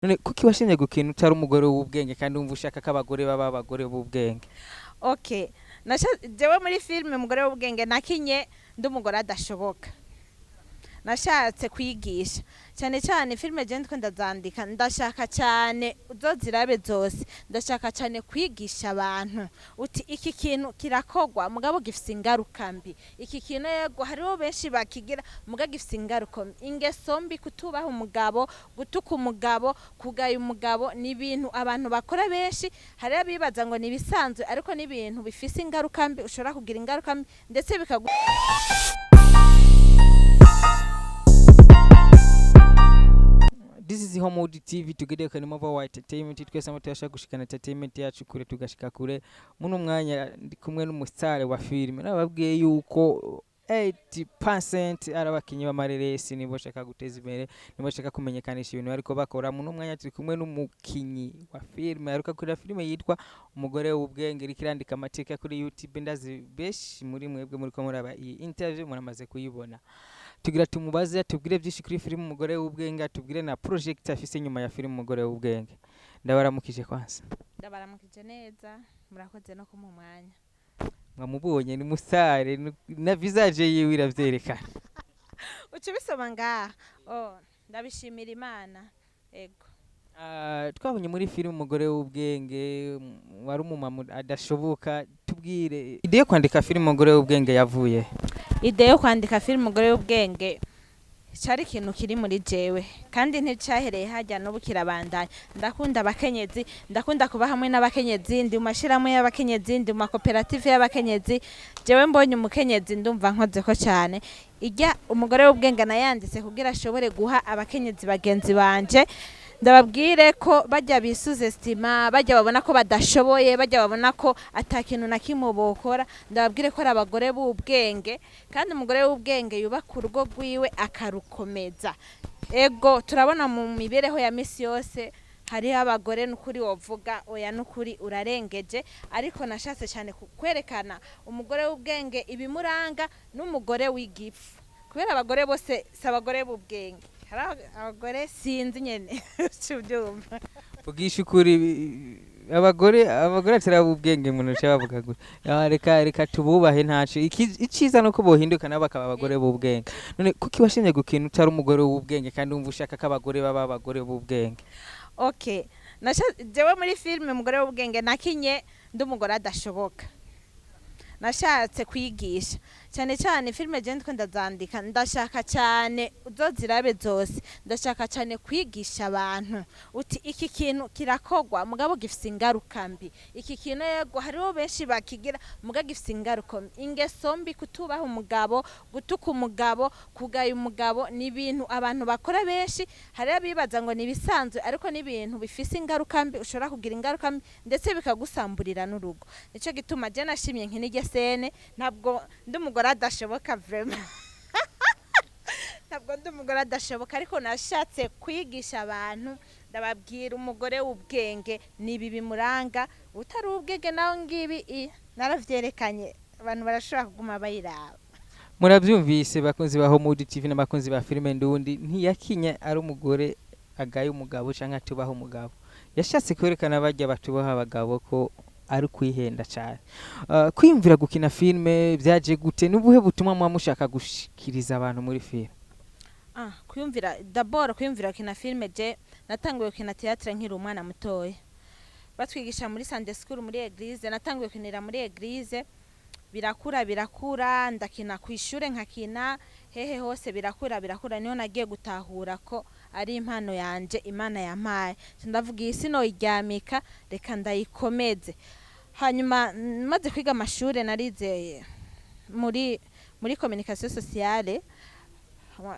None kuki washimye gukina utari umugore w'ubwenge kandi wumva ushaka ko abagore baba abagore b'ubwenge? Okay, jewe muri filime Umugore w'Ubwenge nakinye ndi umugore adashoboka. Nashatse kwigisha cyane cyane filime, je ndiko ndazandika, ndashaka cyane uzozirabe zose. Ndashaka cyane kwigisha abantu uti iki kintu kirakogwa mugabo gifise ingaruka mbi. Iki kintu, yego, hariho benshi bakigira, mugabo gifise ingaruka mbi. Ingeso mbi, kutubaha umugabo, gutuka umugabo, kugaya umugabo, ni ibintu abantu bakora benshi. Hariho abibaza ngo ni ibisanzwe, ariko ni ibintu bifise ingaruka mbi, ushobora kugira ingaruka mbi ndetse bikagu. This is Homewood TV, together can move our entertainment. Twese hamwe turashaka gushikana entertainment yacu kure, tugashika kure. Muno mwanya ndi kumwe n'umusitari wa filime. Nababwiye yuko 80% ari abakinyi b'amareresi, nibo bashaka guteza imbere, nibo bashaka kumenyekanisha ibintu bariko bakora. Muno mwanya turi kumwe n'umukinyi wa filime aheruka kurira filime yitwa Umugore w'Ubwenge, iriko irandika amateka kuri YouTube. Ndazi benshi muri mwebwe muriko muraba iyi interview muramaze kuyibona. Tugira tumubaze atubwire byinshi kuri filime Umugore w'Ubwenge, atubwire na project afise nyuma ya filime Umugore w'Ubwenge. Ndabaramukije kwanza. Ndabaramukije neza, murakoze no kumuha umwanya. Mwamubonye, ni musare na visage yiwe iravyerekana. Uca ubisoma ngaha. Oh, ndabishimira Imana, ego. Ah, twabonye muri filime Umugore w'Ubwenge wari umumama adashoboka. Tubwire, idée yo kwandika filime Umugore w'Ubwenge yavuye? Idée yo kwandika filime Umugore w'Ubwenge cari ikintu kiri muri jewe, kandi nticahereye hajya, n'ubu kirabandanya. Ndakunda abakenyezi, ndakunda kuba hamwe n'abakenyezi, ndi mu mashirahamwe y'abakenyezi, ndi mu makoperative y'abakenyezi. Jewe mbonye umukenyezi ndumva nkozeko cyane. Ijya Umugore w'Ubwenge nayanditse kugira ashobore guha abakenyezi bagenzi banje, ndababwire ko bajya bisous-estima, bajya babona ko badashoboye, bajya babona ko ata kintu na kimwe bokora, ndababwire ko ari abagore b'ubwenge, kandi umugore w'ubwenge yubaka urugo rwiwe akarukomeza. Ego, turabona mu mibereho ya misi yose hariho abagore n'ukuri wovuga oya, n'ukuri urarengeje, ariko nashatse cyane kwerekana umugore w'ubwenge, ibimuranga, n'umugore w'igifu, kubera abagore bose si abagore b'ubwenge. Hari abagore, sinzi nyene ubyumva. Vugisha ukuri, abagore atari ab'ubwenge umuntu aca bavuga gutya. Ah, reka tububahe, ntaco. Iciza nuko bohinduka nabo bakaba abagore b'ubwenge. None kuki washimye gukina utari umugore w'ubwenge kandi wumva ushaka ko abagore baba abagore b'ubwenge? Okay, jewe muri filime Umugore w'Ubwenge nakinye ndi umugore adashoboka. Nashatse kwigisha cyane cyane filime, je ndiko ndazandika, ndashaka cyane uzozirabe zose. Ndashaka cyane kwigisha abantu uti iki kintu kirakogwa mugabo gifise ingaruka mbi. Iki kintu, yego, hariho benshi bakigira, mugabo gifise ingaruka mbi. Ingeso mbi, kutubaha umugabo, gutuka umugabo, kugaya umugabo, ni ibintu abantu bakora benshi. Hariho abibaza ngo ni ibisanzwe, ariko ni ibintu bifise ingaruka mbi, ushobora kugira ingaruka mbi ndetse bikagusamburira n'urugo. Nico gituma je nashimye nkinirye scène. Ntabwo ndi umugore adashoboka, vraiment ntabwo ndi umugore adashoboka, ariko nashatse kwigisha abantu, ndababwira umugore w'ubwenge ni ibi bimuranga, utari ubwenge nawe ngibi. Naravyerekanye, abantu barashobora kuguma bayiraba. Murabyumvise, bakunzi ba Homewood TV n'abakunzi ba filime ndundi, ntiyakinye ari umugore agaye umugabo canke atubaha umugabo. Yashatse kwerekana barya batubaha abagabo ko ari kwihenda cyane. Kwiyumvira gukina filime byaje gute? N'ubuhe butumwa muba mushaka gushikiriza abantu muri filime? Ah, kwiyumvira, d'abord kwiyumvira gukina filime, je natanguye gukina théâtre nkiri umwana mutoya, batwigisha muri Sunday school, muri église. Natanguye gukinira muri église, birakura birakura, ndakina ku ishure, nkakina hehe hose, birakura birakura, niho nagiye gutahura ko ari impano yanje Imana yampaye. Nca ndavuga iyi sinoyiryamika, reka ndayikomeze. Hanyuma maze kwiga amashure, narize muri communication sociale,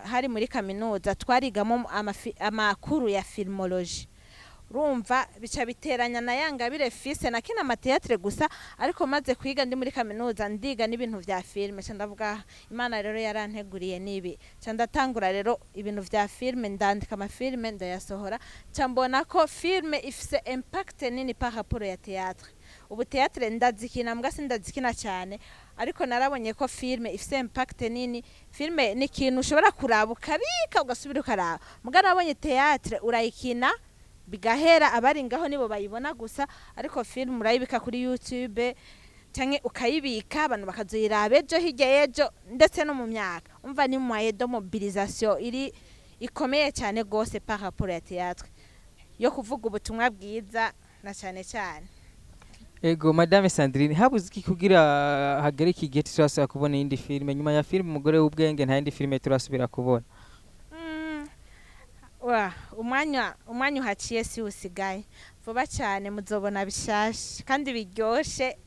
hari muri kaminuza twarigamo amakuru ya filmologie. Urumva bica biteranya na yangabire fise nakina ama théâtre gusa, ariko maze kwiga ndi muri kaminuza ndiga n'ibintu vya filme. Nca ndavuga Imana rero yaranteguriye nibi. Nca ndatangura rero ibintu vya filme, ndandika amafilme, ndayasohora. Nca mbona ko filme ifise impact nini par rapport ya théâtre. Ubu théâtre ndazikina, mbwa sindazikina cyane, ariko narabonye ko filme ifise impact nini. Filme ni ikintu ushobora kuraba, ukabika, ugasubira ukaraba, mbwa nabonye théâtre urayikina. Bigahera, abari ngaho nibo bayibona gusa. Ariko film urayibika kuri YouTube canke ukayibika, abantu bakazoyiraba ejo, hirya y'ejo, ndetse no mu myaka. Umva, ni moyen de mobilisation iri ikomeye cyane gose par rapport ya théâtre yo kuvuga ubutumwa bwiza na cyane cyane. Ego, Madame Sandrine, habuze iki kugira hagere iki gihe turasubira kubona iyindi filime? Nyuma ya filime Umugore w'Ubwenge, nta yindi filime turasubira kubona. Wa, umwanya uhaciye si usigaye. Vuba cyane muzobona bishasha kandi biryoshe.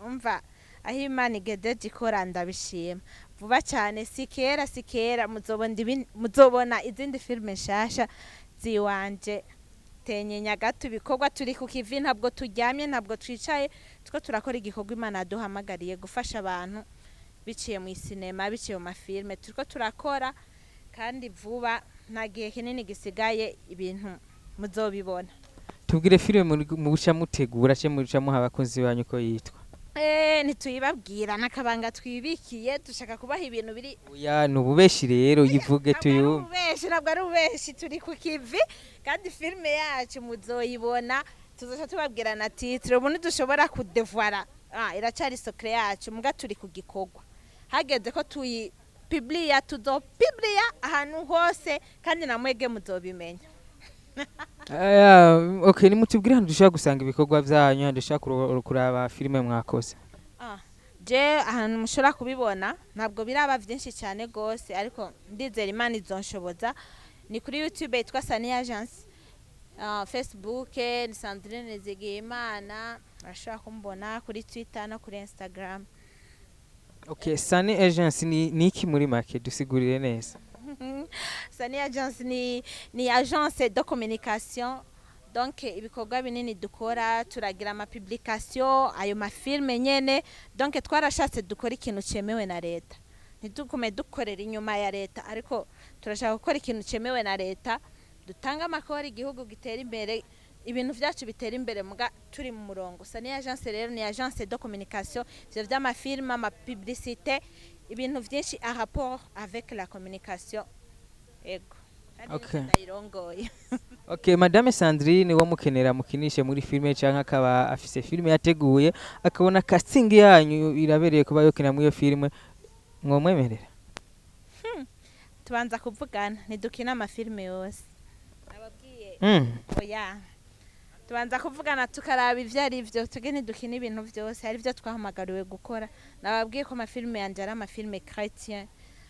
Umva, aho Imana igejeje ikora, ndabishima. Vuba cyane, si kera, si kera, muzobona izindi filime nshasha ziwanje. Tenyenya gato, ibikorwa turi ku kivi, ntabwo turyamye, ntabwo twicaye, two turakora igikorwa Imana yaduhamagariye, gufasha abantu biciye mu isinema, biciye mu mafilme. Turiko turakora kandi vuba, nta gihe kinini gisigaye, ibintu muzobibona. Tubwire filime muca mutegura ce muca muha abakunzi banyu ko yitwa. Ntituyibabwira, n'akabanga twibikiye. Dushaka kubaha ibintu biri Oya, ni ububeshi rero, yivuge Ntabwo ari tuyumve. ububeshi, ntabwo ari ububeshi. Turi ku kivi kandi filime yacu muzoyibona, tuzoca tubabwira na titre. Ubu ntidushobora kudévoiler, iracyari secret yacu. Muga turi ku gikorwa, hageze ko tuyipublier, tuzopublier ahantu hose kandi na mwege muzobimenya. Aya, okay, nimutubwire ahantu dushobora gusanga ibikorwa vyanyu, ahantu dushobora kuraba filime mwakoze. Je ahantu mushobora kubibona, ntabwo biraba byinshi cyane gose, ariko ndizera Imana izonshoboza. Ni kuri YouTube yitwa Sani Agence, Facebook ni Sandrine Nizigiyimana, urashobora kumbona kuri Twitter no kuri Instagram. Okay, Sani Agency ni iki muri make? Dusigurire neza. Sani Agence ni agence de communication. Donc ibikorwa binini dukora, turagira ama publication, ayo mafilme nyene. Donc twarashatse dukora ikintu cyemewe na leta, ntitugume dukorera inyuma ya leta, ariko turashaka gukora ikintu cyemewe na leta, dutanga amakori, igihugu gitera imbere, ibintu byacu bitera imbere, muga turi mu murongo. Sani Agence rero ni agence de communication, ivyo vy'amafilme, amapublicité, ibintu vyinshi en rapport avec la communication. Ego. Kandi ndayirongoye. Okay, Madame Sandrine, wo mukenera mukinishe muri filime canke akaba afise filime yateguye, akabona casting yanyu irabereye kuba yokina muri iyo filime, mwomwemerera? Tubanza kuvugana, ntidukina amafilme yose ababwiye. Oya, tubanza kuvugana, tukaraba ivyo ari vyo. Tuge ntidukina ibintu vyose, hari ivyo twahamagariwe gukora. Nababwiye ko amafilme yanje ari amafilme chrétien.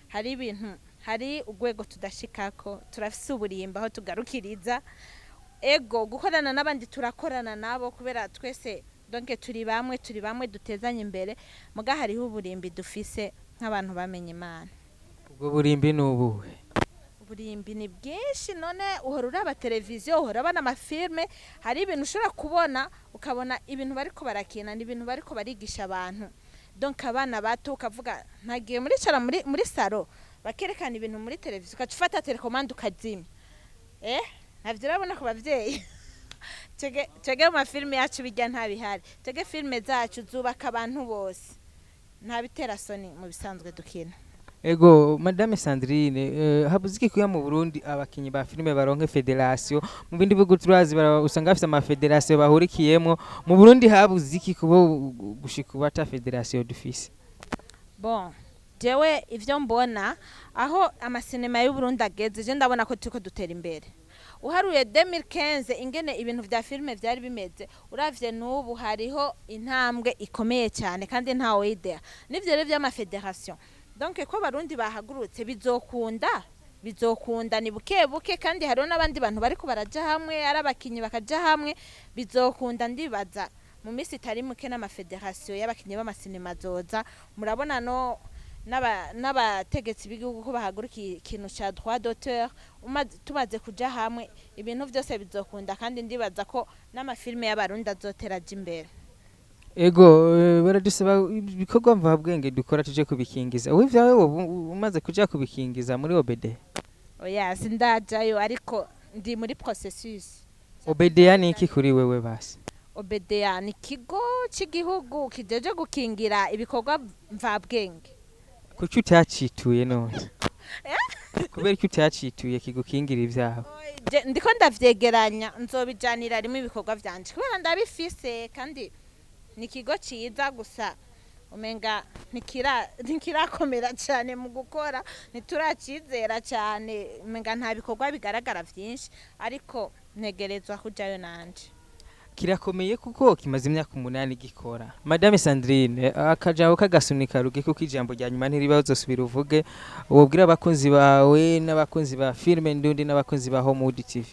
Hari ibintu, hari urwego tudashikako, turafise uburimba aho tugarukiriza. Ego, gukorana n'abandi turakorana nabo, kubera twese donc turi bamwe, turi bamwe, dutezanye imbere. Muga hariho uburimbi dufise nk'abantu bamenye Imana. Ubwo burimbi ni ubuhe? Uburimbi ni bwinshi. None uhora uraba televiziyo, uhora urabona amafilme, hari ibintu ushobora kubona, ukabona ibintu bariko barakina ni ibintu bariko barigisha abantu, donc abana bato, ukavuga ntagiye muricara muri salon, bakerekana ibintu muri televiziyo, ugaca ufata télécommande ukazimya. Ntavyo urabona ku bavyeyi. Twege mu mafilme yacu bijya ntabihari. Twege filme zacu zubaka abantu bose, nta bitera soni mu bisanzwe dukina. Ego, Madame Sandrine, habuze iki kuya mu Burundi abakinyi ba filime baronke fédération? Mu bindi bihugu turazi usanga bafise ama fédération bahurikiyemwo. Mu Burundi habuze iki kubo gushika ubu ata fédération dufise? Bon, jewe ivyo mbona, aho amasinema y'Uburundi ageze, je ndabona ko turiko dutera imbere. Uharuye 2015 ingene ibintu vya filime vyari bimeze, uravye n'ubu, hariho intambwe ikomeye cyane kandi ntawe idea. N'ivyo rero vy'amafédération, donc ko abarundi bahagurutse, bizokunda, bizokunda, ni buke buke. Kandi hariho n'abandi bantu bariko baraja hamwe, ari abakinyi bakaja hamwe, bizokunda. Ndibaza mu minsi itari muke n'amafédération y'abakinyi b'amasinema azoza. Murabona no n'abategetsi b'igihugu ko bahagurukiye ikintu ca droit d'auteur. Tumaze kuja hamwe, ibintu vyose bizokunda, kandi ndibaza ko n'amafilme y'abarundi azotera aja imbere. Ego, baradusaba ibikorwa mvabwenge dukora tuje kubikingiza. Wowe ivyawe woba umaze kuja kubikingiza muri OBD? Oya, sindajayo, ariko ndi muri processus. OBDA ni iki kuri wewe basi? OBDA ni ikigo cy'igihugu kijeje gukingira ibikorwa mvabwenge. Kuki utacituye none? Kubera ko utacituye kigukingira ibyawe? Ndiko ndavyegeranya, nzobijanira rimwe ibikorwa vyanje kubera ndabifise, kandi ni ikigo ciza, gusa umenga ntikirakomera cyane mu gukora, ntituracizera cyane, umenga nta bikorwa bigaragara vyinshi, ariko ntegerezwa kujayo nanje. Kirakomeye kuko kimaze imyaka 8 gikora. Madame Sandrine, akajambo k'agasunika ruge, kuko ijambo rya nyuma ntiriba, uzosubira uvuge, wobwira abakunzi bawe n'abakunzi ba filime ndundi n'abakunzi ba Homewood TV.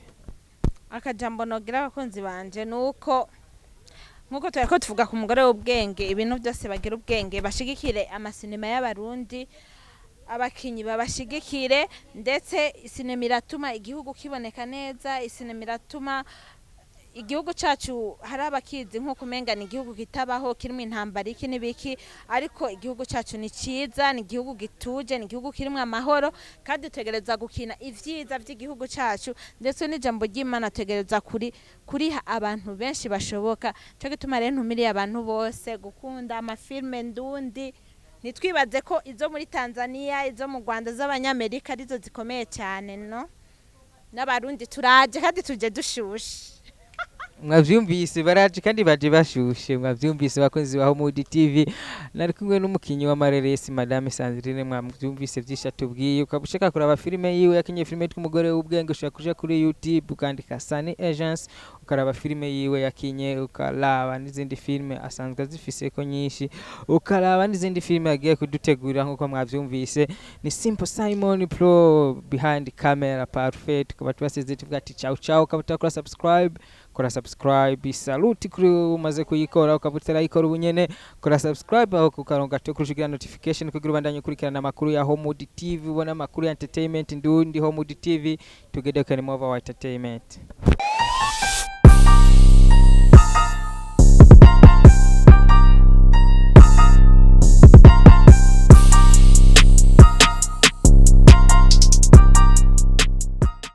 Akajambo nogira abakunzi banje nuko, nkuko turiko tuvuga ku mugore w'ubwenge, ibintu byose bagira ubwenge, bashigikire amasinema y'Abarundi, abakinyi babashigikire. Ndetse isinema iratuma igihugu kiboneka neza, isinema iratuma igihugu cacu, hari abakizi nk'uko umenga ni igihugu kitabaho, kirimo intambara, iki n'ibiki, ariko igihugu cacu ni ciza, ni igihugu gituje, ni igihugu kirimwo amahoro, kandi dutegereza gukina ivyiza vy'igihugu cacu. Ndetse n'ijambo ry'Imana tutegereza kuriha abantu benshi bashoboka. Cyo gituma rero ntumiriye abantu bose gukunda amafilme ndundi. Ntitwibaze ko izo muri Tanzania, izo mu Rwanda, z'Abanyamerika arizo zikomeye cyane. No n'Abarundi turaje, kandi tuje dushushe. Mwavyumvise, baraje kandi baje bashushe. Mwavyumvise, bakunzi ba Homewood TV, nari kumwe n'umukinyi wa Mareresi, Madame Sandrine. Mwavyumvise vyinshi atubwiye. Ukaba ushaka kuraba filime yiwe yakinye, filime yitwa Umugore w'Ubwenge, ushobora kuja kuri YouTube ukandika Sani Agence, ukaraba filime yiwe yakinye, ukaraba n'izindi filime asanzwe azifiseko nyinshi, ukaraba n'izindi filime yagiye kudutegurira. Nk'uko mwavyumvise, ni Simple Simon Pro behind camera, perfect. Tukaba tubasize tuvuga ati ciao ciao. Ukaba utakora subscribe, kora subscribe. Saluti kuri umaze kuyikora. Ukaba utarayikora ubu nyene, kora subscribe aho kukaronga to kurushigira notification kugira ubandanye ukurikirana amakuru ya Homewood TV, ubona amakuru ya entertainment ndundi. Homewood TV, together can move our entertainment.